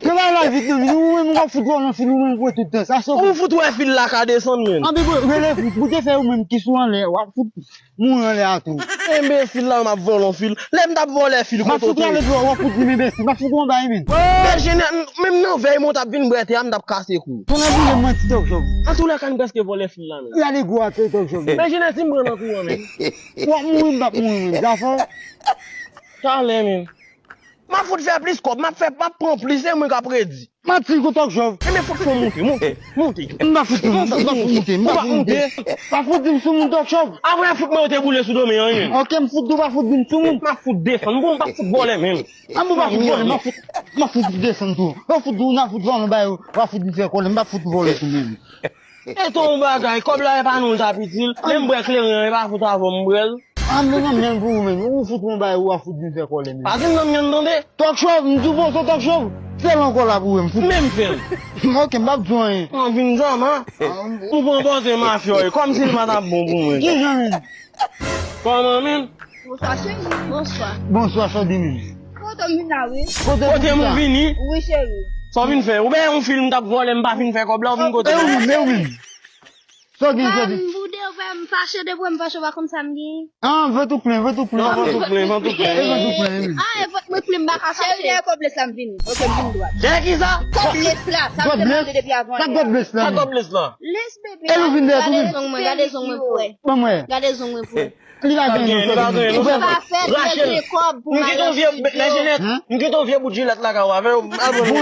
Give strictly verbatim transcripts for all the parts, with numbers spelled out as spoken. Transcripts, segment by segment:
Travay la vit non, men ou menm w ap fout vòlè fil ou menm pou tout tan. Sa chofe. Ou fout wè fil la ka desann, men. Anben, bro, rele fout. Ou te fè ou menm ki sou anlè, w ap fout mouri anlè a tou. Enbesil la, m ap vòlè fil. Lè m t ap vòlè fil, kote w te ye? M ap fout rale dlo, w ap fout di m enbesil. M ap fout ou anba, men. Bèl jenè, menm nan vèy mwen, w t ap vin bwè te a, m t ap kase kou. Ton anpil manti, Tòk Jòv. Antoulèka, m prèske vòlè fil la, men. Rale gwo atè, Tòk Jòv. Bèl jenè, si m pran nan kouran, men. W ap mouri, m p ap mouri, men. Zafè. Talè, men. M ap fout fè plis kòb, m ap fè, m ap pran plis, se mwen k ap redi. Manti kou Tòk Jòv. Enben fout fè w moute, moute, moute. M pa fout, m pa fout moute, m pa fout moute. Pa fout di m sou moun Tòk Jòv. Apre fout mwen yo te boule sou do men an, wi. Ok, m fout di w pa fout di m sou moun. M ap fout desann, bon, m pa fout vòlè menm. An bon, pa fout vòlè, m ap fout, m ap fout desann tou. Ou fout di w nan fout vòlè bay ou, w ap fout di fè kòlè, m pa fout vòlè tou menm. E ton bagay, kòb la e pa nou l t ap itil. Lè m bwè kleren an, e pa fout avè w m bwè l. An men nan men pou ou menm. Ou fout mwen bay ou a fout vin fè kòlè menm. Pa vin nan men tande. Tòk Chòv, m di w poze Tòk Chòv. Fè l ankò la pou ou m fout. Menm fè l. Ok, m p ap di w anyen. An vin djòm an. Ou pran poze mafya wi. Kòmsi l pa t ap bon pou mwen. Kijan menm? Kòman menm? Bonswa cheri. Bonswa. Bonswa Chòdi menm. Kote m vin la wi. Kote m vin la? Wi cheri. Sa w vin fè? Ou benyen yon fil m t ap vòlè, m pa fin fè kòb la, ou vin kote m. E ou menm, e ou menm? Sa w gen, Chòdi? M boude, ou fè m fache, depi m fache, ou pa konn sa m gen. An, vant ou plen, vant ou plen. Non, vant ou plen, vant ou plen. E vant ou plen, wi. A, e vant mwen plen, m pa ka fache. Cheri, dèyè kòb lès la m vini. Ok, m vin dwat. Dèyè ki sa? Kòb lès la, sa m te mande depi avan yè. Sa kòb lès la? Sa kòb lès la? Lès bebe. E nou vin dèyè tou menm. Gade zong mwen, gade zong mwen pou wè. Ban m wè. Gade zong mwen pou wè. Li pa genyen, li pa genyen. Ou pa fè bèl de kòb pou m al nan estidyo. M kite yon vye bout jilèt lakay ou avè yo. Bon,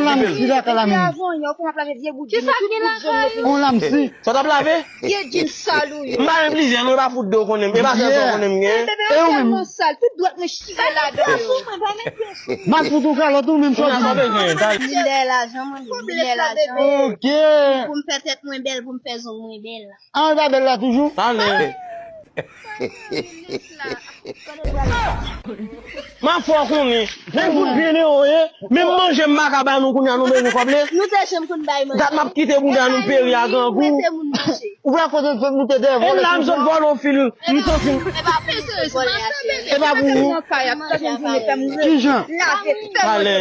la m si lakay la menm. Depi avan yè, ou konn ap lave vye bout jilèt, tout bout jilèt mete. On la m si. Sa w t ap lave? Vye djin sal ou yo. M pa gen plizyè non, e pa fout de w konnen m, e pa sèl sa w konnen m gen. Bebe, yo tèlman sal, tout dwèt mwen chire ladan yo. M ap fout ou kalòt ou menm Chòdi. Ou bezwen, talè. Vin dèyè lajan, mwen vin dèyè lajan. Ok. Pou m fè tèt mwen bèl, pou m fè zong mwen bèl. An, l pa bèl la toujou? Talè. M ap fè w konnen. Menm fout byen yo ye. Menm manje m pa ka ba nou kounye a nou bezwen kòb lès. Nou te janm konn bay manje. Dat m ap kite bouda nou peri a grangou. Ou wè kote m sot moute dèyè vòlè. E la m sot vòlè yon fil. M santi m. E pa pou ou. E pa pou ou. Kijan? Talè.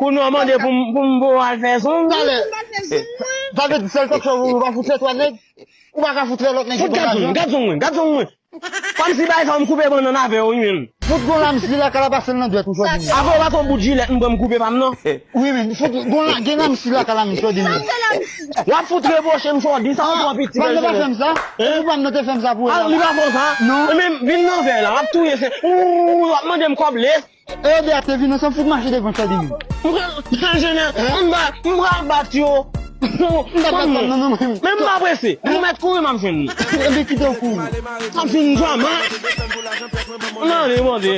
Kounye a w mande pou m, pou m voye w al fè zong. Talè. Sa vle di sèl Tòk Chòv ou pa fout fè twa nèg? Ou pa ka fout fè lòt nèg ki pa ka zong. Gad zong mwen, gad zong mwen. Kòmsi bay sa m koupe bannann avè w wi menm. Fout gon lam si lakay la pase l nan dwèt ou Chòdi menm. Avè w pa t yon bout jilèt m pran m koupe pa m nan. Wi menm, fout gon la, gen lam si lakay la menm Chòdi menm. W ap fout rebwoche m Chòdi, sa w pran piti bèl jenès. Pam nan pa fè m sa. Ou pam nan te fè m sa pou ou. Li pa fè w sa. Non. Menm vin nan vèy la, w ap touye se. Ou w ap mande m kòb lès. E yo de a te vin ansanm fout mache devan Chòdi menm. M pral, m pral jennen, m ba, m pral bat yo. M pa bat non, non, non. Men m pa prese. Ou mèt kouri, m ap jwenn nou. Epi kite w kouri. M ap fin djòm, an. Mande, mande.